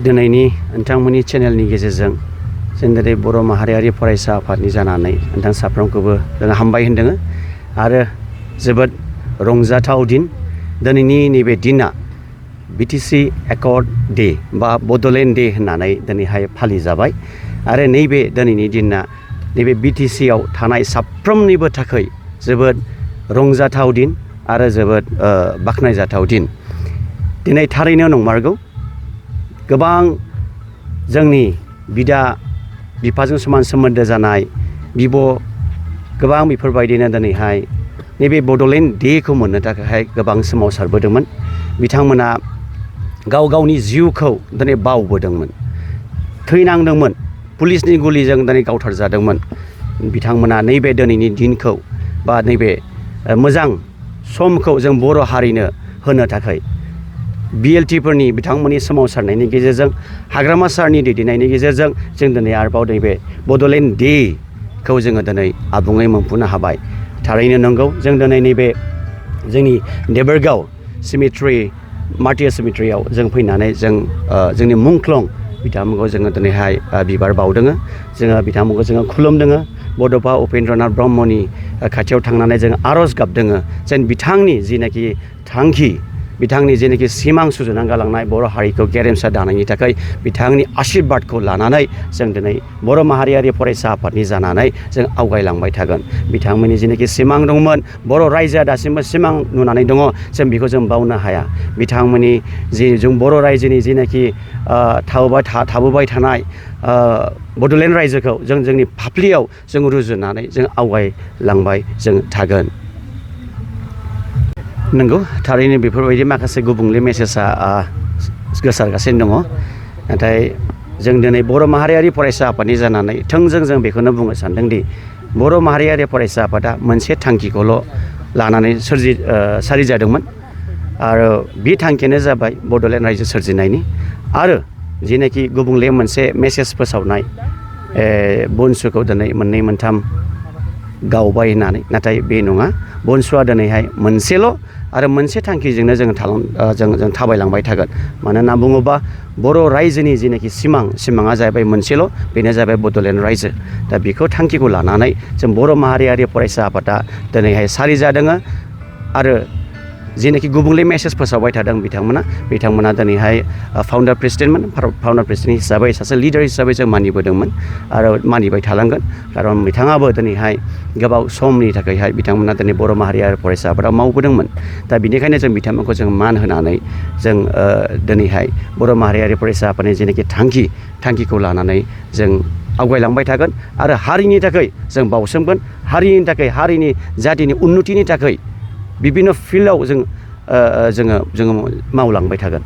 दिनैनि नोंथांमोननि चेनेलनि गेजेरजों जों दिनै बर' माहारियारि फरायसा आफादनि जानानै नोंथां साफ्रोमखौबो जों हामबाय होनदों आरो जोबोद रंजाथाव दिन दिनैनि नैबे दिना BTC एकर्ड डे बा बड'लेण्ड डे होननानै दिनैहाय फालिजाबाय आरो नैबे दिनैनि दिना नैबे BTC आव थानाय साफ्रोमनिबो थाखाय जोबोद रंजाथाव दिन आरो जोबोद बाख्नायजाथाव दिन दिनै थारैनो नंमारगौ गोबां जोंनि बिदा बिफाजों समान सोमोन्दो जानाय बिब' गोबां बेफोरबायदिनो दिनैहाय नैबे बड'लेण्ड डे खौ मोननो थाखाय गोबां सोमावसारबोदोंमोन बिथांमोना गाव गावनि जिउखौ दिनै बावबोदोंमोन थैनांदोंमोन पुलिसनि गुलिजों दिनै गावथारजादोंमोन बिथांमोना नैबे दिनैनि दिनखौ बा नैबे मोजां समखौ जों बर' हारिनो होनो थाखाय BLT फोरनि बिथांमोननि सोमावसारनायनि गेजेरजों हाग्रामा सारनि दैदेननायनि गेजेरजों जों दिनै आरोबाव नैबे बड'लेण्ड डे खौ जोङो दिनै आबुङै मोनफुंनो हाबाय थारैनो नंगौ जों दिनै नैबे जोंनि देबोरगाव सिमेट्रि मार्टियार सिमेट्रियाव जों फैनानै जों जोंनि मुंख्लं बिथांमोनखौ जोङो दिनैहाय बिबार बावदों जोङो बिथांमोनखौ जोङो खुलुमदों बड'फा उपेन्द्रनाथ ब्रह्मनि खाथियाव थांनानै जों आर'ज गाबदों जेन बिथांनि जिनाखि थांखि बिथांनि जेनाखि सिमां सुजुनानै गालांनाय बर' हारिखौ गेरेमसा दानायनि थाखाय बिथांनि आशीर्बादखौ लानानै जों दिनै बर' माहारियारि फरायसा आफादनि जानानै जों आवगायलांबाय थागोन बिथांमोननि जेनाखि सिमां दंमोन बर' रायजोआ दासिमबो सिमां नुनानै दङ जों बेखौ जों बावनो हाया बिथांमोननि जि जों बर' रायजोनि जेनाखि थाबोबाय थानाय बड'लेण्ड रायजोखौ जों जोंनि फाफ्लियाव जों रुजुनानै जों आवगायलांबाय जों थागोन नंगौ थारैनो बेफोरबायदि माखासे गुबुंले मेसेजआ गोसारगासिनो दङ नाथाय जों दिनै बर' माहारियारि फरायसा आफादनि जानानै थोंजों जों बेखौनो बुंनो सानदोंदि बर' माहारियारि फरायसा आफादा मोनसे थांखिखौल' लानानै सारिजादोंमोन आरो बे थांखियानो जाबाय बड'लेण्ड रायजो सोरजिनायनि आरो जिनाखि गुबुंले मोनसे मेसेज फोसावनाय बनसुखौ दिनै मोननै मोनथाम गावबाय होननानै नाथाय बे नङा बनसुआ दिनैहाय मोनसेल' आरो मोनसे थांखिजोंनो जों थाबायलांबाय थागोन मानो होनना बुङोबा बर' रायजोनि जेनाखि सिमाङा जाहैबाय मोनसेल' बेनो जाबाय बड'लेण्ड रायजो दा बेखौ थांखिखौ लानानै जों बर' माहारियारि फरायसा आफादा दिनैहाय सारिजादों आरो जेनाखि गुबुंले मेसेज फोसावबाय थादों बिथांमोना दिनैहाय फाउन्डार प्रेसिडेन्टमोन फाउन्डार प्रेसिडेन्ट हिसाबै सासे लिडार हिसाबै जों मानिबोदोंमोन आरो मानिबाय थालांगोन खारन बिथाङाबो दिनैहाय गोबाव समनि थाखायहाय बिथांमोना दिनै बर' माहारियारि फरायसा आफादाव मावबोदोंमोन दा बेनिखायनो जों बिथांमोनखौ जों मान होनानै जों दिनैहाय बर' माहारियारि फरायसा आफादनि जेनाखि थांखिखौ लानानै जों आवगायलांबाय थागोन आरो हारिनि थाखाय जों बावसोमगोन हारिनि थाखाय हारिनि जाथिनि उन्नतिनि थाखाय बिभिन्न' फिल्डआव जोङो मावलांबाय थागोन